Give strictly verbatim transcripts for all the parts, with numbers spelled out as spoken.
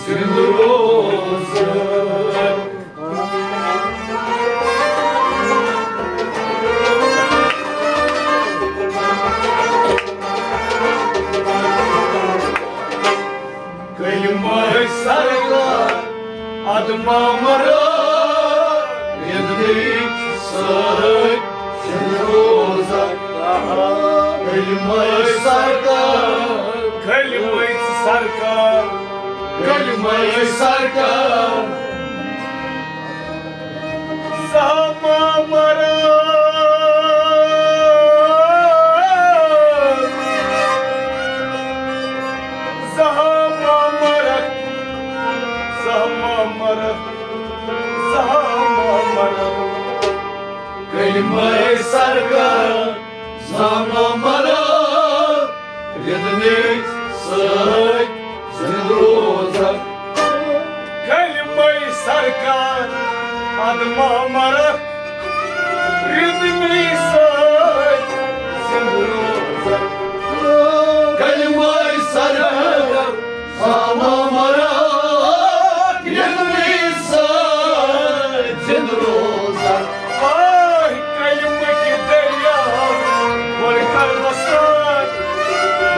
زِندٕ روزَن۔ کلمہ سرکار ادما مرا، یدنی سر زندہ روزہ۔ کلمہ سرکار، کلمہ سرکار، کلمہ سرکار۔ زہما مرا، زہما مرا، زہما مرا، زہما مرا۔ کلمہ سرکار زامہ مرا، رِدنی سۭتۍ زِندٕ روزَکھ۔ کلمہ سرکار ادما مرا، رِدنی سۭتۍ زِندٕ روزَکھ۔ کلمہ سرکار زامہ مرا، رِدنی سۭتۍ زِندٕ روزَکھ۔ آہ، کلمہٕ کہِ دریا وۄنۍ کر وسان،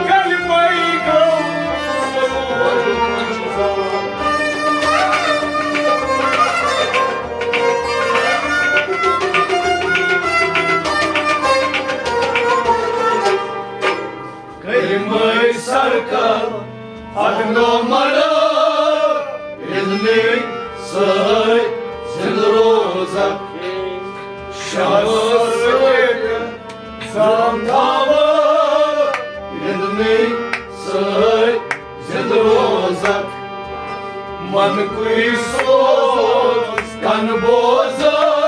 کلمَے گوٚو سرور۔ کلمہ سرکار ادما مرا، رِدنی سۭتۍ زِندٕ روزَکھ۔ شہس سۭتۍ زام تھاوان، رِدنی سۭتۍ زِندٕ روزَکھ۔ من کُے سوز کن بوزان۔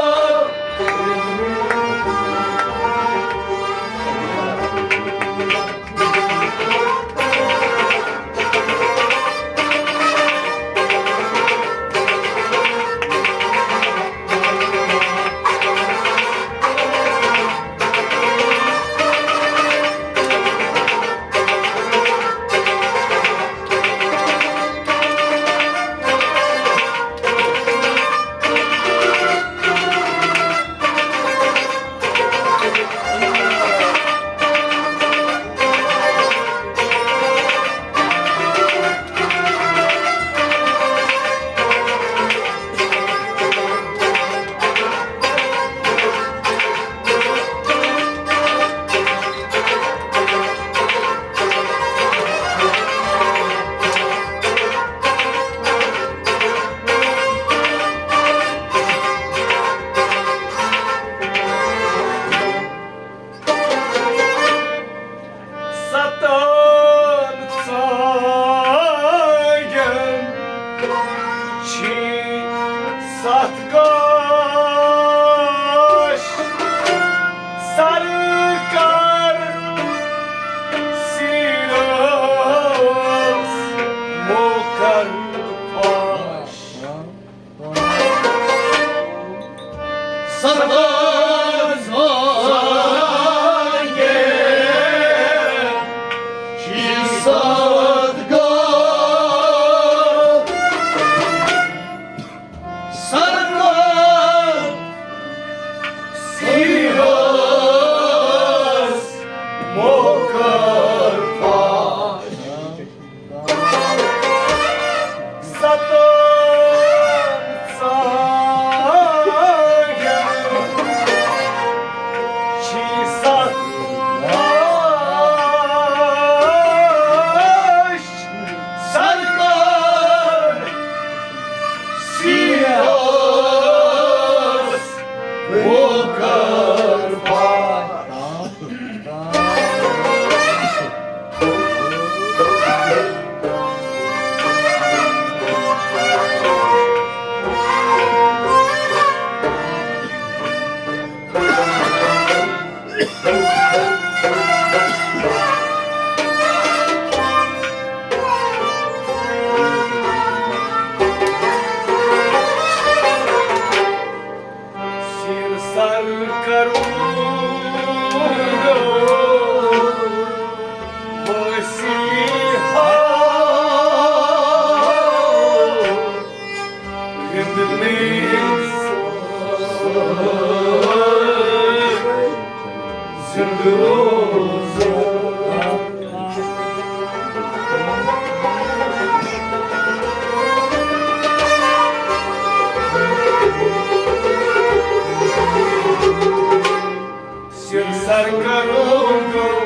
گوٚو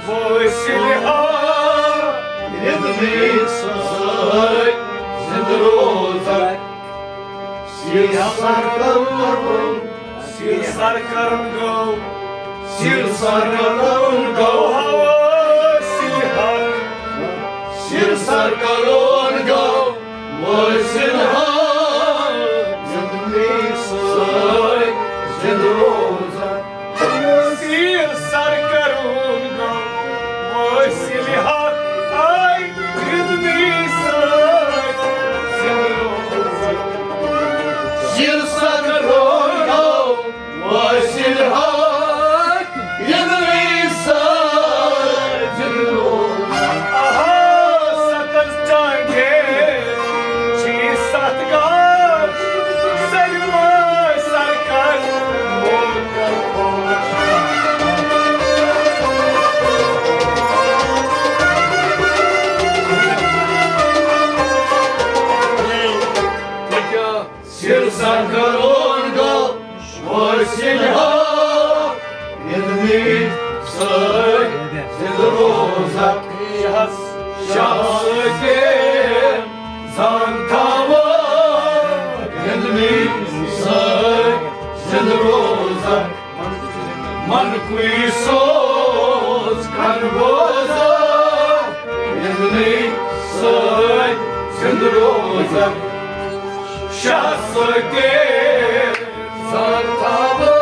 وٲصِل حق، یِنہٕ مےٚ سۭتۍ زِندٕ روزَکھ۔ سِر سر کرُن، سِر سر کرُن گوٚو، سِر سر کرُن گوٚو وٲصِل حق۔ سِر سر کرُن گوٚو وٲصِل حق، یِنہٕ مےٚ سۭتۍ زِندٕ روزَکھ۔ سِر سر کرُن گوٚو وٲصِل حق، آے یِنہٕ مےٚ سۭتۍ زِندٕ روزَکھ۔ سِر سر کرُن گوٚو وٲصِل حق، یِنہٕ مےٚ سۭتۍ زِندٕ روزَکھ۔ آہا، ستھ چانگے چھی ستھ گاش، سٲلِم سرکار مُلکَن پوش۔ سِر سر کرُن گوٚو وٲصِل حق، یِنہٕ مےٚ سۭتۍ زِندٕ روزَکھ۔ شاہ، شاہ سۭتۍ زان تھاوان، یِنہٕ مےٚ سۭتۍ زِندٕ روزَکھ۔ من کُے سوز کن بوزان، یِنہٕ مےٚ سۭتۍ زِندٕ روزَکھ۔ شاہ سۭتۍ زان تھاوان۔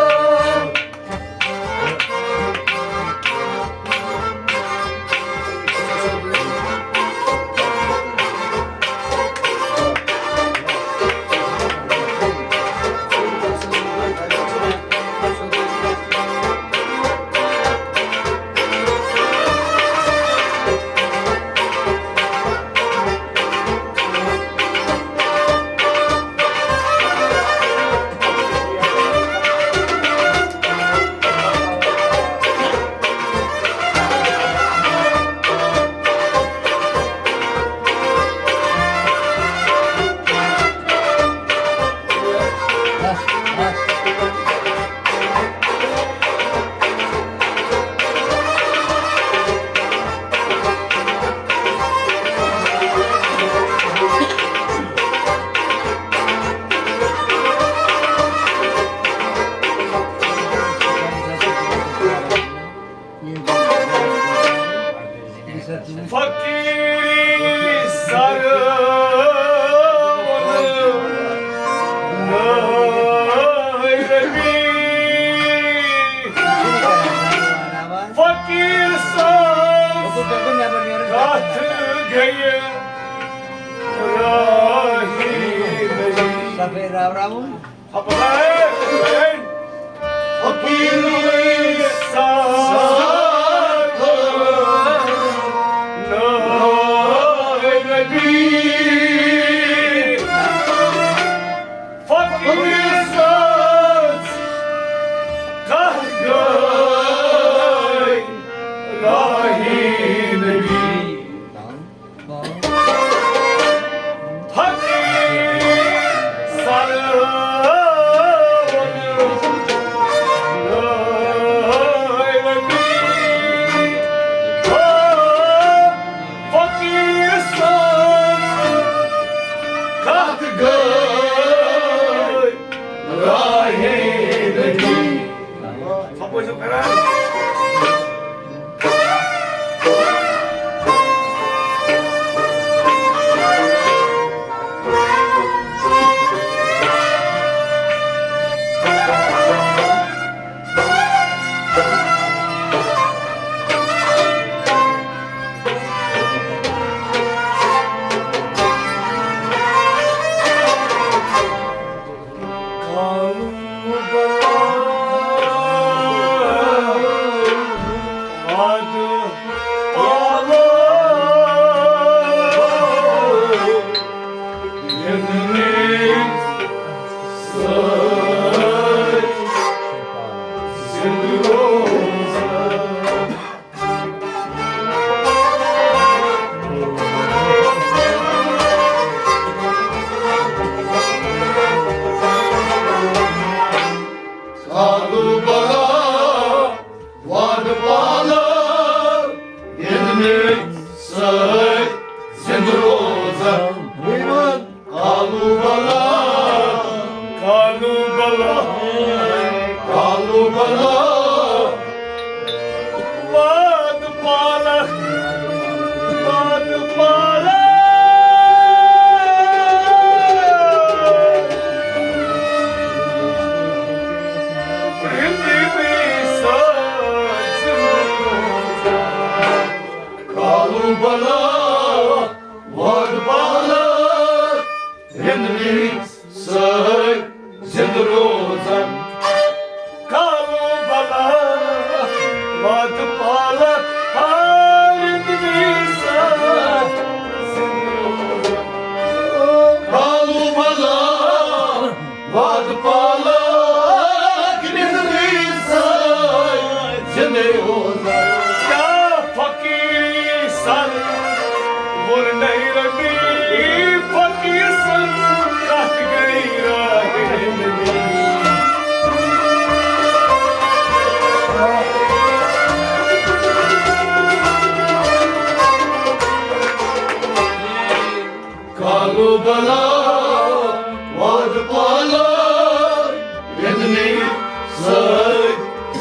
فقیری سر ووٚن نٲے ربی۔ فقیٖر سٕنٛز کتھ گٔیہِ راہی نبی۔ فقیٖر ساتھ نبی۔ فقیٖر سٕنٛز کتھ گٔے راہی نبی۔ وعدٕ پالان رِنٛدنٕے سۭتۍ زِنٛدٕ روزان۔ کالہٕ بلہٕ وعدٕ پالان رِنٛدنٕے سۭتۍ زِنٛدٕ روزان۔ کالہٕ بلہٕ وعدٕ پالان رِنٛدنٕے سۭتۍ زِنٛدٕ روزان۔ کیٛاہ فقیٖر سَر ووٚن نَے رَبی، فقیٖر سَر کَتھ گٔے راہہِ رِنٛدنٕے۔ کالہٕ بلہٕ وعدٕ پالان رِنٛدنٕے سۭتۍ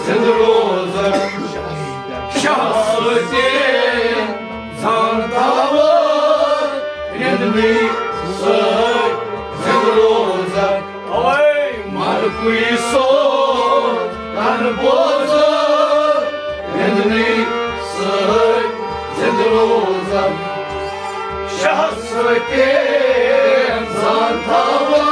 زِنٛدٕ روزان۔ شاہ سۭتۍ زان تھاوان رِنٛدنٕے سۭتۍ زِنٛدٕ روزان۔ اوے مرکُے سوز کن بوزان رِنٛدنٕے سۭتۍ زِنٛدٕ روزان۔ شاہ سۭتۍ زان تھاوان۔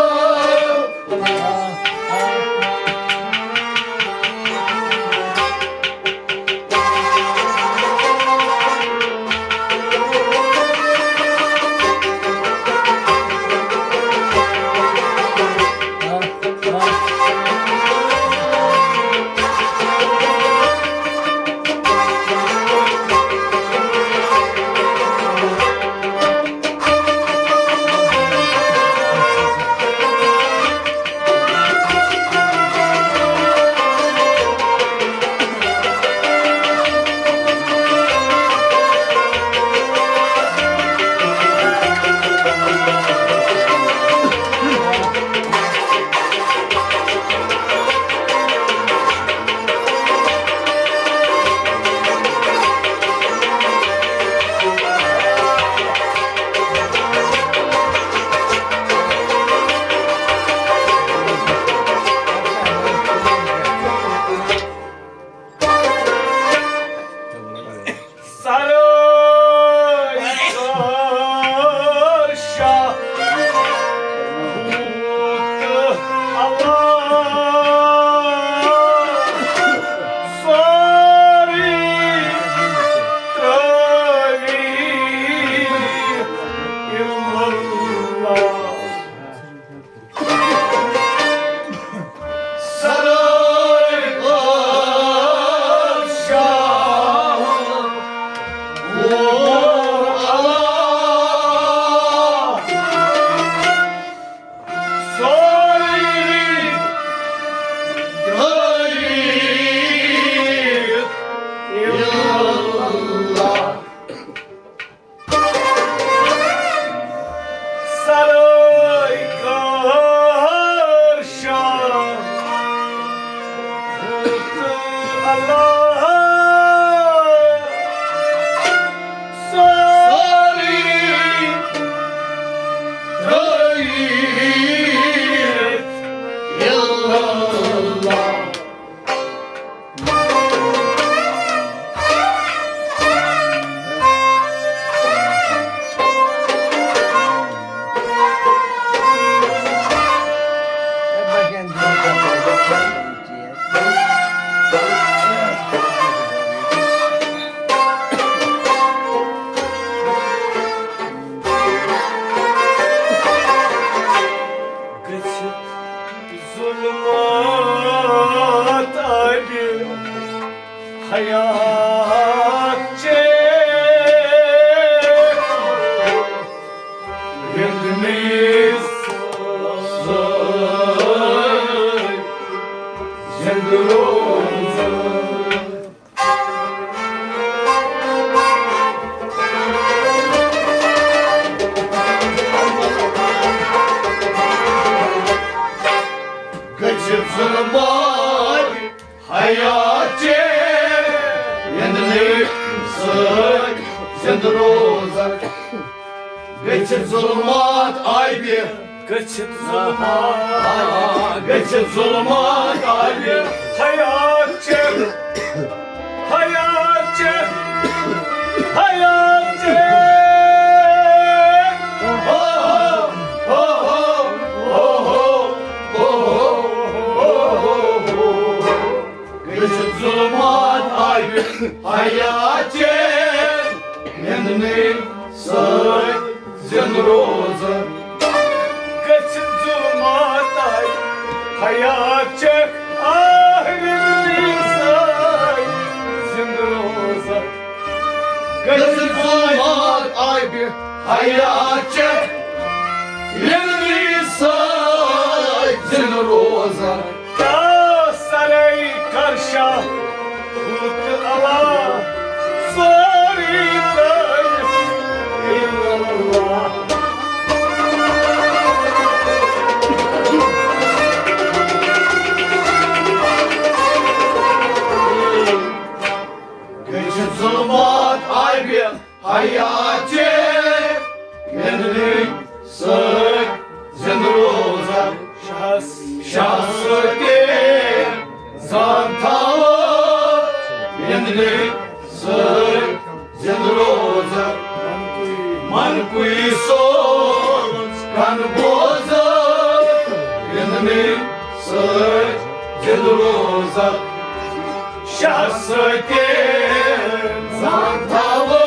سرٲے کٲر شاہ ہوٗت اللہ، سورُے ترٲوِتھ اِلا اللہ۔ سرٲے کٲر شاہ ہوٗت اللہ، سورُے ترٲوِتھ اِلا اللہ۔ سرٲے کٲر شاہ ہوٗت اللہ، سورُے ترٲوِتھ اِلا اللہ۔ گٔژھِتھ ظُلمات آبِ حیات چے، رِنٛدنٕے سۭتۍ زِنٛدٕ روزان۔ گٔژھِتھ ظُلمات حیات چے، رِنٛدنٕے سۭتۍ زِنٛدٕ روزان۔ گٔژھِتھ ظُلمات آبِ، گٔژھِتھ ظُلمات، گٔژھِتھ ظُلمات آبِ حیات چے، حیات چے، حیات چے۔ سۭتۍ زِندٕ روزان۔ گٔژھِتھ ظُلمات آے حیات چیٚکھ، آہ رِنٛدی سۭتۍ زِندٕ روزان۔ گٔژھِتھ ظُلمات آے بے حیات چیٚکھ، رِنٛدی سۭتۍ زِندٕ روزان۔ کیٛاہ سرے کر شاہ ہوٗت علا سورُے تٔمِس الا اللہ۔ گٔژھِتھ ظُلمات آے بے حیات چیٚکھ، یِنہٕ سۭتۍ زِندٕ روزان۔ شاہ سۭتۍ زان تھاوو، یِنہٕ سۭتۍ زِندٕ روزان۔ من کُے سوز کن بوزان، یِنہٕ سۭتۍ زِندٕ روزان۔ شاہ سۭتۍ زان تھاوو۔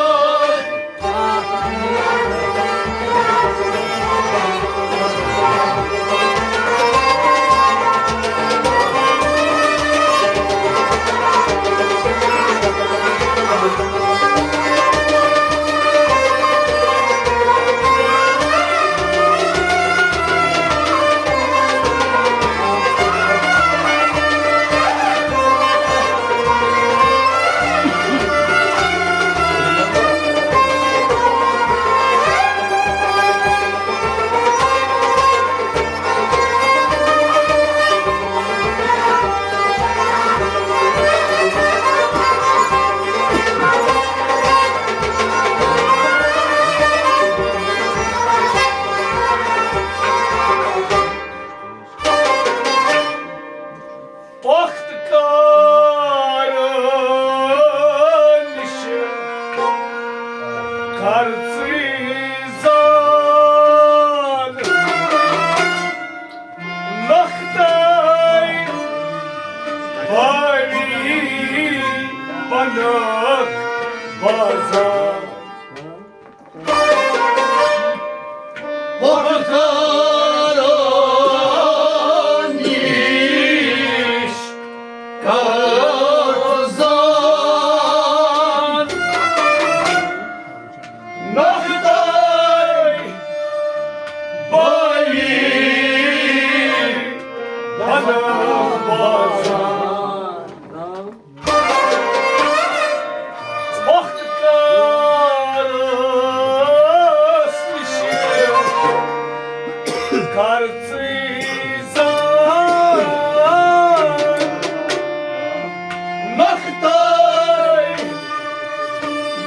پۄختہٕ کارٕ نِش کر ژٕے زان۔ نۄختَے بٲری بنٲوکھ بازار۔ پۄختہٕ کارٕ نِش کر زان۔ نۄختَے بٲری بنٲوکھ بازار۔ پۄختہٕ کارَس نِش کر ژٕے زان۔ نۄختَے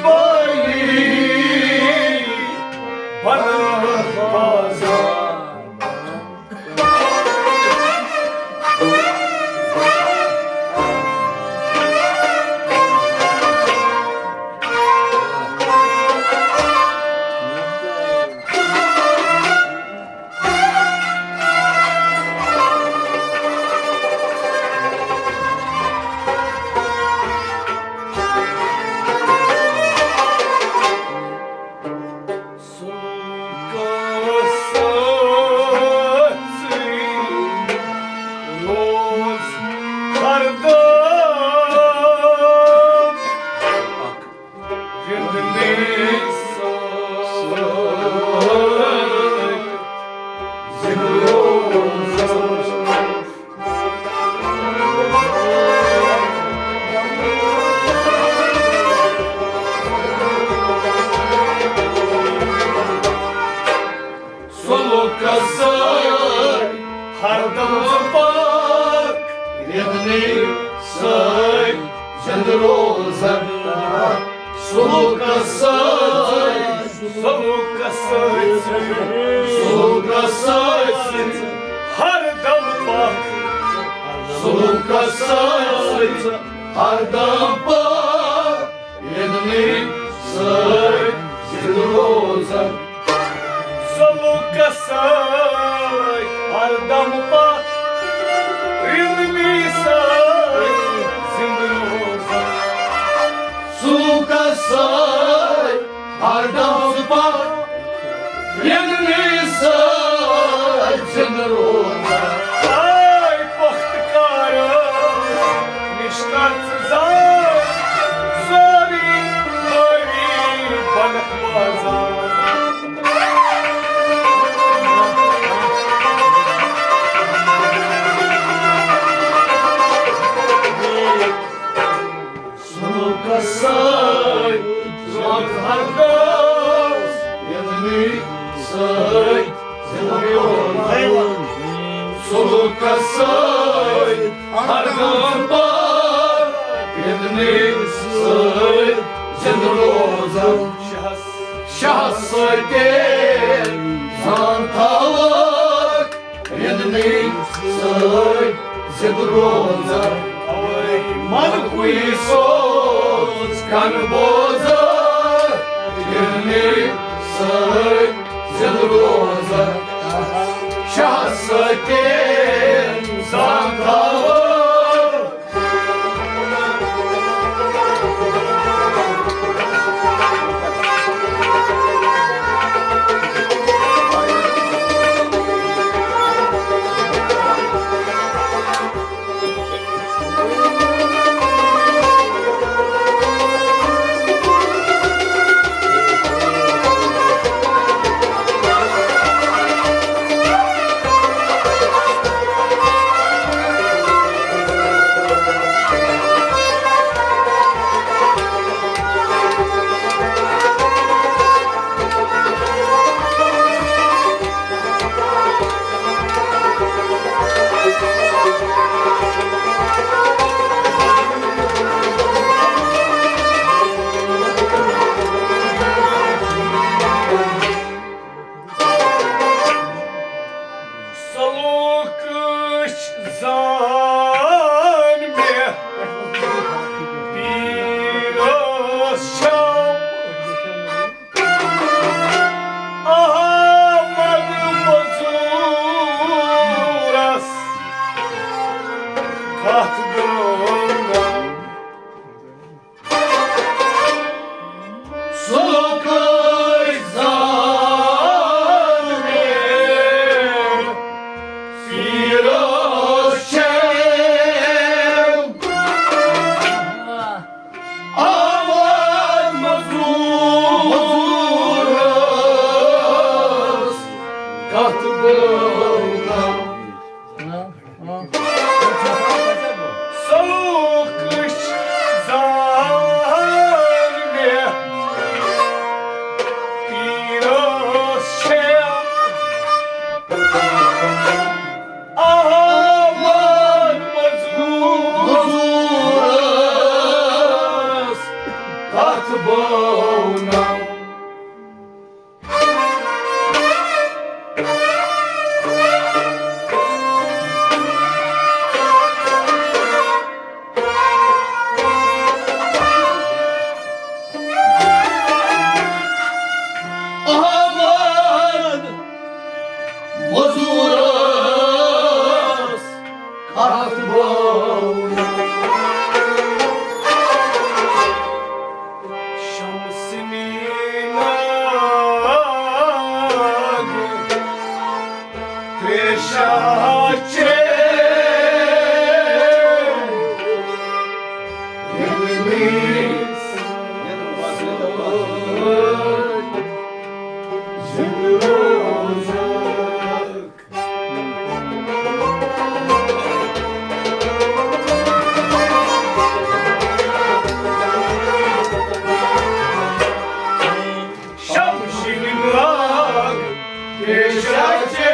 بٲری بنٲوکھ بازار۔ سُہ کَس سۭتۍ روز ہردم گِنٛدنہٕ سۭتۍ زِندٕ روزان۔ سلوٗکس سۭتۍ ہردم پاک، رِنٛدنہٕ سۭتۍ زِندٕ روزان۔ سلوٗکس سۭتۍ، سلوٗکس سۭتۍ، سلوٗکس سۭتۍ ہردم پاک۔ سلوٗکس سۭتۍ ہردم پاک، رِنٛدنہٕ سۭتۍ زِندٕ روزان۔ سلوٗکس سۭتۍ ہردم پاک، رِنٛدنہٕ سۭتۍ زِندٕ روزان۔ سلوٗکس سۭتۍ ہردم پتھ یِنہٕ سۭتۍ زِندٕ روزان۔ آے پختہٕ کارو نِش کر ژٕ زان، سٲری بٲوی بنکھ بازان۔ سلوکس سۭتۍ لوٚگ ہردس یِنہٕ سۭتۍ زِندٕ روزان۔ سلوکس سۭتۍ ہردس پتھ یِنہٕ سۭتۍ زِندٕ روزان۔ شہس سۭتۍ زان تھاوان۔ یِنہٕ سۭتۍ زِندٕ روزان۔ ملکُے سوز کن بوزان۔ یِنہٕ سۭتۍ زِندٕ روزان۔ شاہ سۭتۍ زان تھاوان۔ سلوکٕچ زان مےٚ پیٖرس چھم۔ احمد مزورس کتھ بٲنم۔ سُہ کٲج زان مےٚ پیٖرس چھم۔ آواز مزورس کتھ بٲنم۔ سلوکٕچ زان مےٚ پیٖرس چھم۔ آواز مزورس کتھ بٲنم۔ احمد مزورس کتھ بٲنم۔ شمس ناگ تریشہ چے۔ شمشیر ناگ پیشہ چے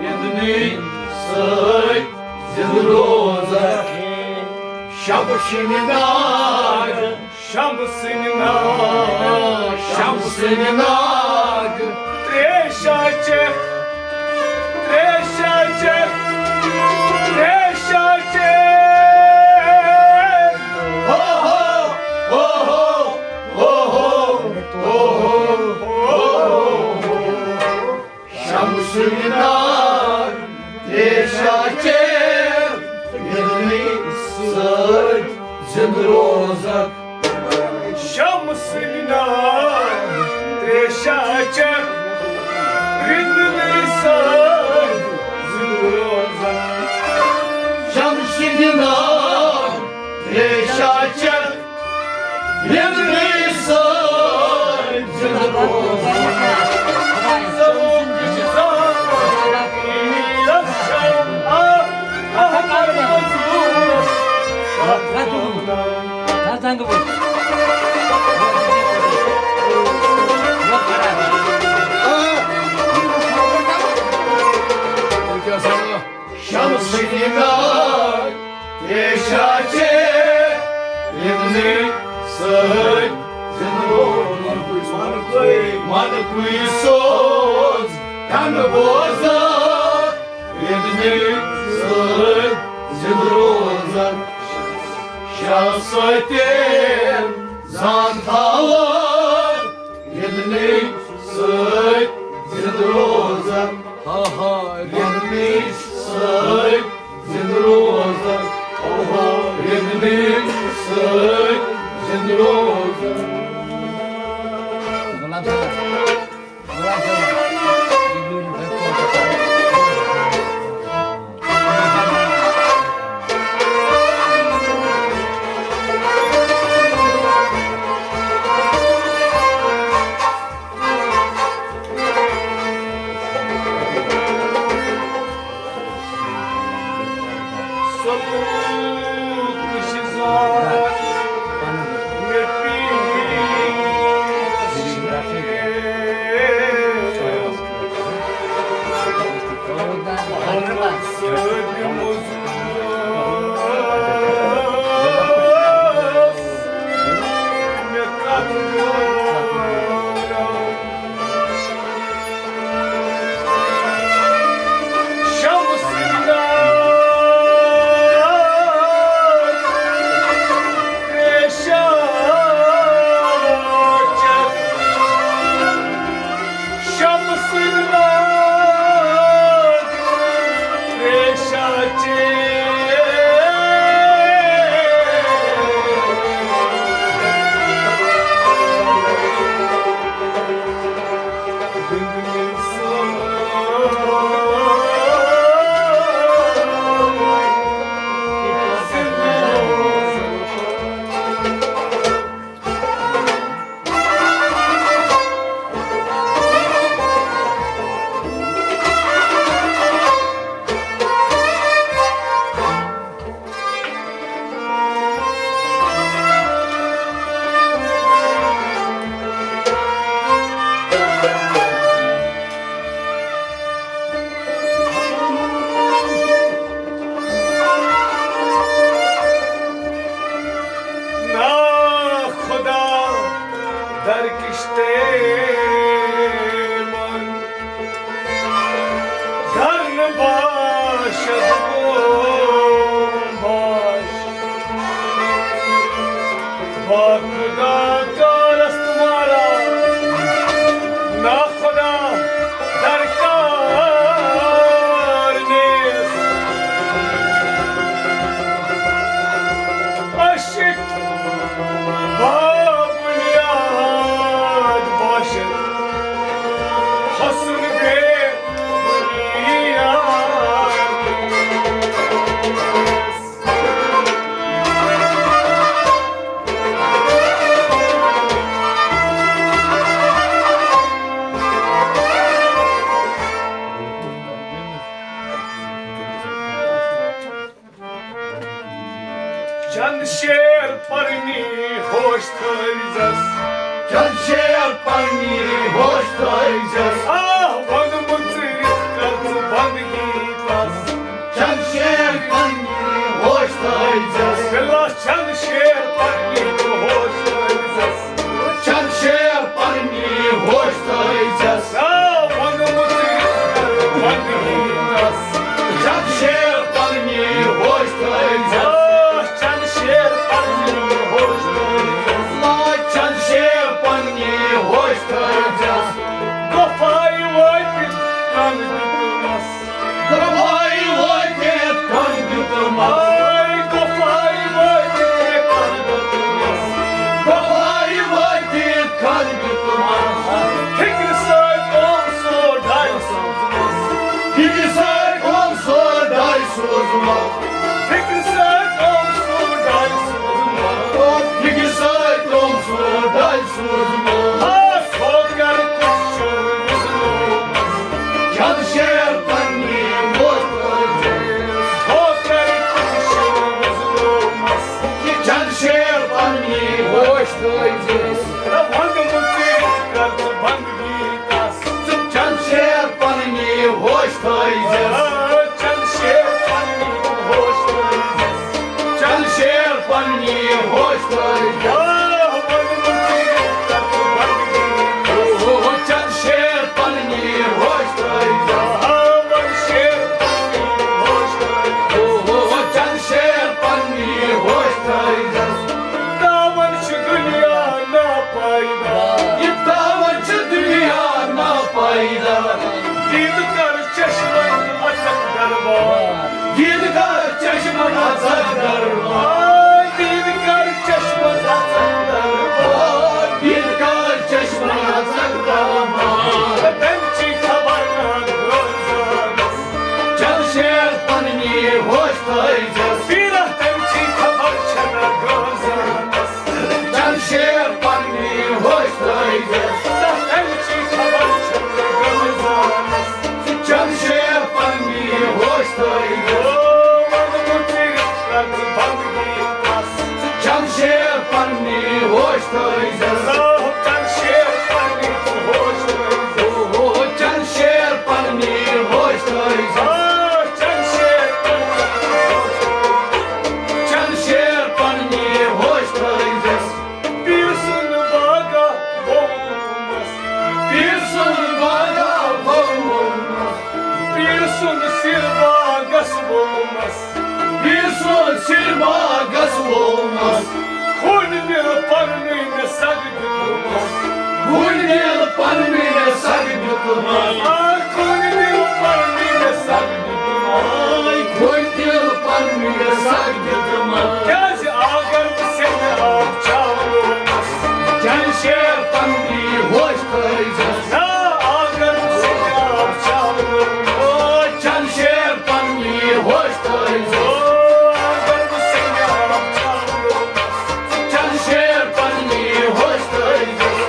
یِنہٕ سۭتۍ زِندٕ روزان۔ شمشیر ناگ شمس ناگ، شمس ناگ۔ تریشہ چے، تریشہ چے، تریشہ چے۔ ہو ہو، ہو ہو، ہو ہو، ہو ہو، ہو ہو۔ شمس ناگ تریشہ چے، یِنہٕ سۭتۍ زِندٕ روزان۔ شمس ناگ ریشہ چیک یِمنٕے سۭتۍ زِندٕ روزُن۔ شمس نار پیشہ چے یِمنٕے سۭتۍ زِندٕ روزُن۔ من کُے سوز کن بوزان یِمنٕے سۭتۍ زِندٕ روزان۔ شاہ سۭتۍ زان تھاوان یِمنٕے سۭتۍ زِندٕ روزان۔ ہا ہا، یِمنٕے سۭتۍ زِندٕ روزان۔ اوہو، یِمنٕے سۭتۍ زِندٕ روزان۔ نا خدا درکشتے من دھرن باشد گوم باش۔ با خدا کار است مارا، نا خدا درکار نیست۔ عاشق با بنیاد باشد، حسن بے بنیاد۔ چند شعر پرنی ہوش تھٲوزٮ۪س۔ چند شعر پرنی ہوش تھٲوزٮ۪س۔ آہ، ووٚنمُت رِت کر ژٕ بندگی تس۔ چند شعر پرنی ہوش تھٲوزٮ۪س۔ بِلا چند شعر پرنی تہٕ ہوش تھٲوزٮ۪س۔ چند شعر پرنی ہوش تھٲوزٮ۪س۔ آہ، ووٚنمُت رِت کر ژٕ بندگی تس۔ چند شعر پرنی ہوش تھٲوزٮ۪س۔ آہ، چند شعر پرنی ہوش تھٲوزٮ۪س۔ آہ، چند شعر پرنی ہوش تھٲوزٮ۪س۔ گۄپھایہِ وٲتِتھ کن دیُتمس۔ گۄپھایہِ وٲتِتھ کن دیُتمس۔ آے گۄپھایہِ وٲتِتھ مےٚ کن دیُتمس۔ دید کر چشمہٕ نظر دربار، دید کر چشمہٕ نظر دربار۔ تٔمۍ چی خبر نہ گوزانس۔ جمشید پننی ہوش تھٲیزٮ۪س۔ پیرا تٔمۍ چی خبر چھنہ گوزانس۔ جمشید پننی ہوش تھٲیزٮ۪س۔ تٔمۍ چی خبر چھنہ گوزانس۔ جمشید پننی ہوش تھٲیزٮ۪س۔ او وَنہٕ مُتِر کر ژٕ بندگی تس۔ جمشید پننی ہوش تھٲیزٮ۪س۔ او جمشید پننی ژٕ ہوش تھٲیزٮ۪س۔ او جمشید پننی ہوش تھٲیزٮ۪س۔ او جمشید پننی ژٕ ہوش تھٲیزٮ۪س۔ جمشید پننی ہوش تھٲیزٮ۪س۔ پیٖر سُنٛد باغا وومس۔ پیٖر سُنٛد باغا وومس۔ پیٖر سُنٛد سِر باغس وومس۔ پیٖر سُنٛد سِر باغس وومس۔ خوٗنہٕ دِل پننُے مےٚ سگ دیُتمس۔ خوٗنہٕ دِل پننُے مےٚ سگ دیُتمس۔ آ، خوٗنہٕ دِل پننُے مےٚ سگ دیُتمس۔ آے، خوٗنہٕ دِل پننُے مےٚ سگ دیُتمس۔ کیٛازِ اگر بہٕ سیٚنہِ آب چاونومس۔ جمشید پننی ہوش تھٲیزٮ۪س۔ نا، اگر بہٕ سیٚنہِ آب چاونومس۔ او، جمشید پننی ہوش تھٲیزٮ۪س۔ او، اگر بہٕ سیٚنہِ آب چاونومس۔ جمشید پننی ہوش تھٲیزٮ۪س۔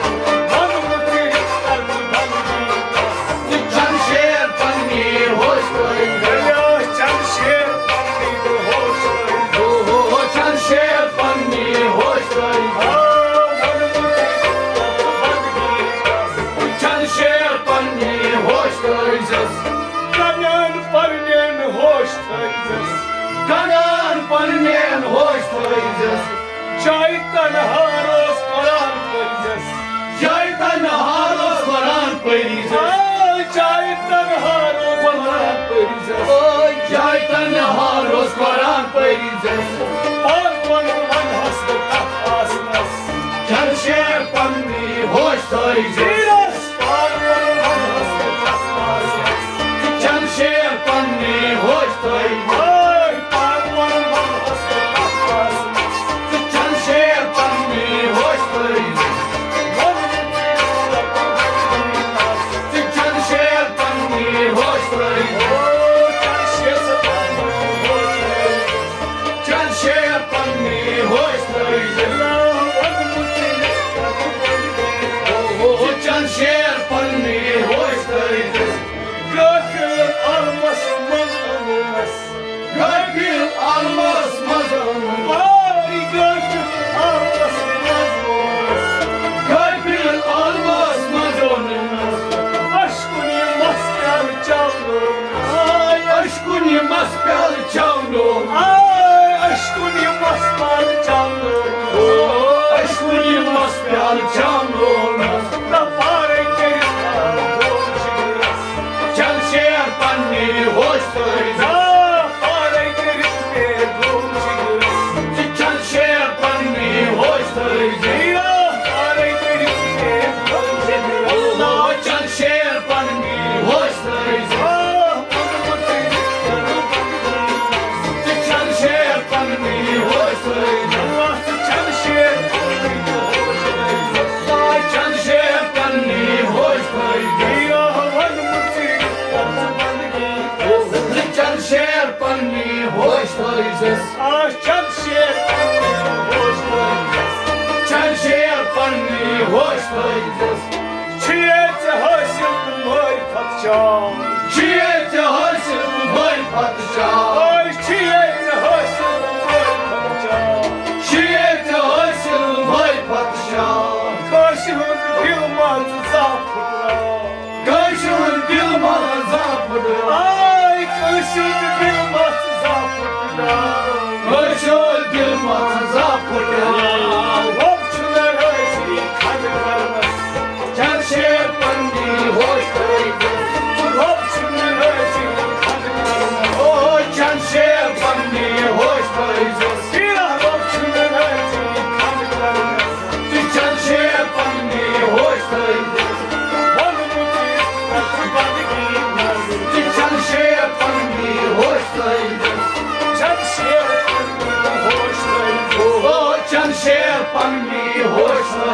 وَنہٕ مُتِر کر ژٕ بندگی تس۔ جمشید پننی ہوش تھٲیزٮ۪س۔ جمشید پننی ہوش تھٲیزٮ۪س۔ او، جمشید پننی ہوش تھٲیزٮ۪س۔ آ، وَنہٕ مُتِر کر ژٕ بندگی تس۔ جمشید پننی ہوش تھٲیزٮ۪س۔ کنن پرنٮ۪ن ہوش تھٲیزٮ۪س۔ کنن پرنٮ۪ن ہوش تھٲیزٮ۪س۔ جایہِ تنہا روز قرآن پٔرزٮ۪س۔ جایہِ تنہا روز قرآن پٔرزٮ۪س۔ آ، جایہِ تنہا روز قرآن پٔرزٮ۪س۔ آ، جایہِ تنہا روز قرآن پٔرزٮ۪س۔ پاک پنُن ونہس بہٕ کتھ آسنس۔ جمشید پننی ہوش تھٲیزٮ۪س۔ جمشید پننی ہوش تھٲیزٮ۪س۔ جمشید پننی ہوش تھٲیزٮ۪س۔ جمشید پننی ہوش تھٲیزٮ۪س۔ جمشید پننی ہوش تھٲیزٮ۪س۔ جمشید پننی ہوش تھٲیزٮ۪س۔ غافل عالمس منٛز اوٚنُس۔ غافل عالمس منٛز اوٚنُس۔ آے غافل عالمس منٛز اوٚنُس۔ غافل عالمس منٛز اوٚنُس۔ اشکُنی مس پیالہٕ چاونومُت۔ آے اشکُنی مس پیالہٕ چاونومُت۔ آے اشکُنی مس پیالہٕ چاونومُت۔ او، اشکُنی مس پیالہٕ چاونومُت۔ نہ پارے کٔرِتھ آو گوم جگرس۔ جمشید پننی ہوش تھٲیزٮ۪س۔ نہ پارے کٔرِتھ مےٚ گوم جگرس۔ جمشید پننی ہوش تھٲیزٮ۪س۔ نہ پارے کٔرِتھ مےٚ گوم جگرس۔ او، جمشید پننی ہوش تھٲیزٮ۪س۔ نہ پارے کٔرِتھ مےٚ گوم جگرس۔ ژٕ چھَن شیر پننی ہوش تھٲیزٮ۪س۔ اللہ، ژٕ چھَن شیر پننی ہوش تھٲیزٮ۪س۔ ژٕ چھَن شیر پننی ہوش تھٲیزٮ۪س۔ میرا ون مُژی کر ژٕ بندگی۔ ژٕ چھَن شیر پننی ہوش تھٲیزٮ۪س۔ آ، چھَن شیر پننی ہوش تھٲیزٮ۪س۔ چھَن شیر پننی ہوش تھٲیزٮ۪س۔ چھُ ییٚتہِ حٲصِل تہٕ معرفت چاو۔ چھُ ییٚتہِ حٲصِل تہٕ معرفت چاو۔ آے چھُ ییٚتہِ حٲصِل تہٕ معرفت چاو۔ چھُ ییٚتہِ حٲصِل تہٕ معرفت چاو۔ کٲنٛسہِ ہُنٛد دِل ما ژٕ زانٛہہ پھُٹراو۔ کٲنٛسہِ ہُنٛد دِل ما ژٕ زانٛہہ پھُٹراو۔ آے کٲنٛسہِ ہُنٛد دِل ما ژٕ زانٛہہ پھُٹراو۔ کٲنٛسہِ ہُنٛد دِل ما ژٕ زانٛہہ پھُٹراو۔ رۄب چھُنہٕ رٲضی کھنٛڈ کرنس۔ چھَن شیر پننی ہوش تھٲیزٮ۪س۔ رۄب چھُنہٕ رٲضی کھنٛڈ کرنس۔ او، چھَن شیر پننی ہوش تھٲیزٮ۪س۔ پیٖرا رۄب چھُنہٕ رٲضی کھنٛڈ کرنس۔ ژٕ چھَن شیر پننی ہوش تھٲیزٮ۪س۔ ووٚنمُت یہِ کتھ بندگی منٛز۔ ژٕ چھَن شیر پننی ہوش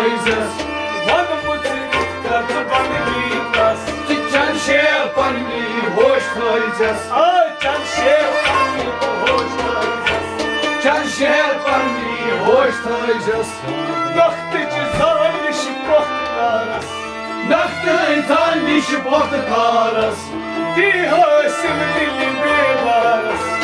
تھٲیزٮ۪س۔ وَنہٕ مُژرِ کَر ژٕ بندگی تَس۔ ژٕ چند شیر پننی ہوش تھٲیزٮ۪س۔ آ، چند شیر پننی ہوش تھٲیزٮ۪س۔ چند شیر پننی ہوش تھٲیزٮ۪س۔ نۄختٕچ زال نِش پۄختہٕ کارس۔ نۄختٕچ زال نِش پۄختہٕ کارس۔ دی حٲصِل دِلہِ بیدارس۔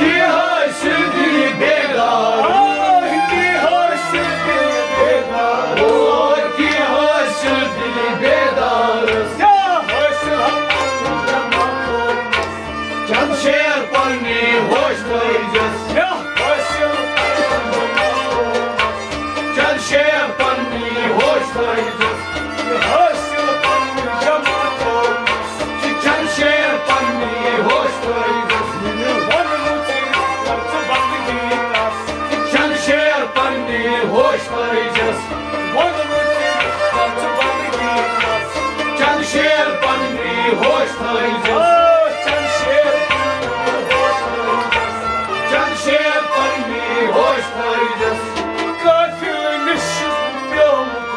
دی حٲصِل دِلہِ بیدارس۔ آہ، دی حٲصِل دِلہِ بیدارس۔ او، دی حٲصِل دِلہِ بیدارس۔ یا حٲصِل ہم جمع قومس۔ چند شیر پننی ہوش تھٲیزٮ۪س۔ یا حٲصِل ہم جمع قومس۔ چند شیر پننی ہوش تھٲیزٮ۪س۔ یہِ حٲصِل پننہِ جماعتو۔ یہِ چند شیر پننہِ ہوش تھٲیزٮ۪س۔ ووٚنمُت ژےٚ کر ژٕ بندگی تس۔ یہِ چند شیر پننہِ ہوش تھٲیزٮ۪س۔ ووٚنمُت ژےٚ کر ژٕ بندگی تس۔ چند شیر پننہِ ہوش تھٲیزٮ۪س۔ آ، چند شیر پننہِ ہوش تھٲیزٮ۪س۔ چند شیر پننہِ ہوش تھٲیزٮ۪س۔ قٲفِل نِش چھُس بہٕ پیومُت۔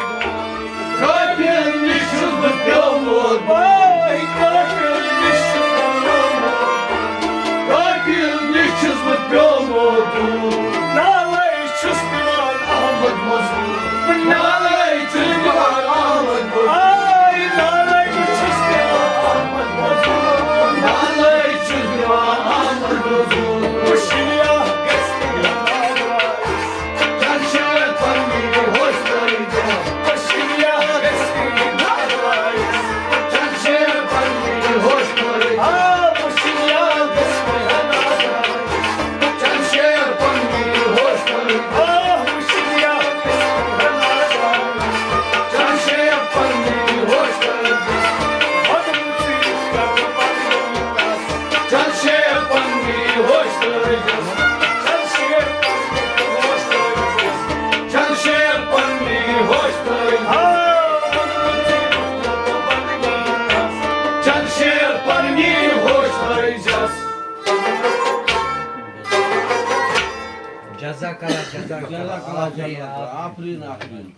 قٲفِل نِش چھُس بہٕ پیومُت۔ واے قٲفِل نِش چھُس بہٕ پیومُت۔ قٲفِل نِش چھُس بہٕ پیومُت۔ نالے چھُس دِوان احمد مزور۔ نالے چھُس دِوان احمد مزور۔ آے نالے چھُس دِوان احمد مزور۔ نالے چھُس دِوان احمد مزور۔ وٕچھِنۍ یا گژھِ نہٕ یاد۔ چند شیر پننی ہوش تھٲیزٮ۪س۔ وٕچھِنۍ یا گژھِ نہٕ یاد۔ چند شیر پننی ہوش تھٲیزٮ۪س۔ آ، وٕچھِنۍ یا گژھِ نہٕ یاد۔ چند شیر پننی ہوش تھٲیزٮ۪س۔ آ، وٕچھِنۍ یا گژھِ نہٕ یاد۔ چند شیر پننی ہوش تھٲیزٮ۪س۔ وَدُن ژٕ یِتھ کٔنۍ پننی چند شیر پننی ہوش تھٲیزٮ۪س۔ چند شیر پننی ہوش تھٲیزٮ۪س۔ چند شیر پننی ہوش تھٲیزٮ۪س۔ آ، چند شیر پننی ہوش تھٲیزٮ۪س۔ جزاک اللہ، جزاک اللہ۔ جزاک اللہ، جزاک اللہ۔ آفرین، آفرین۔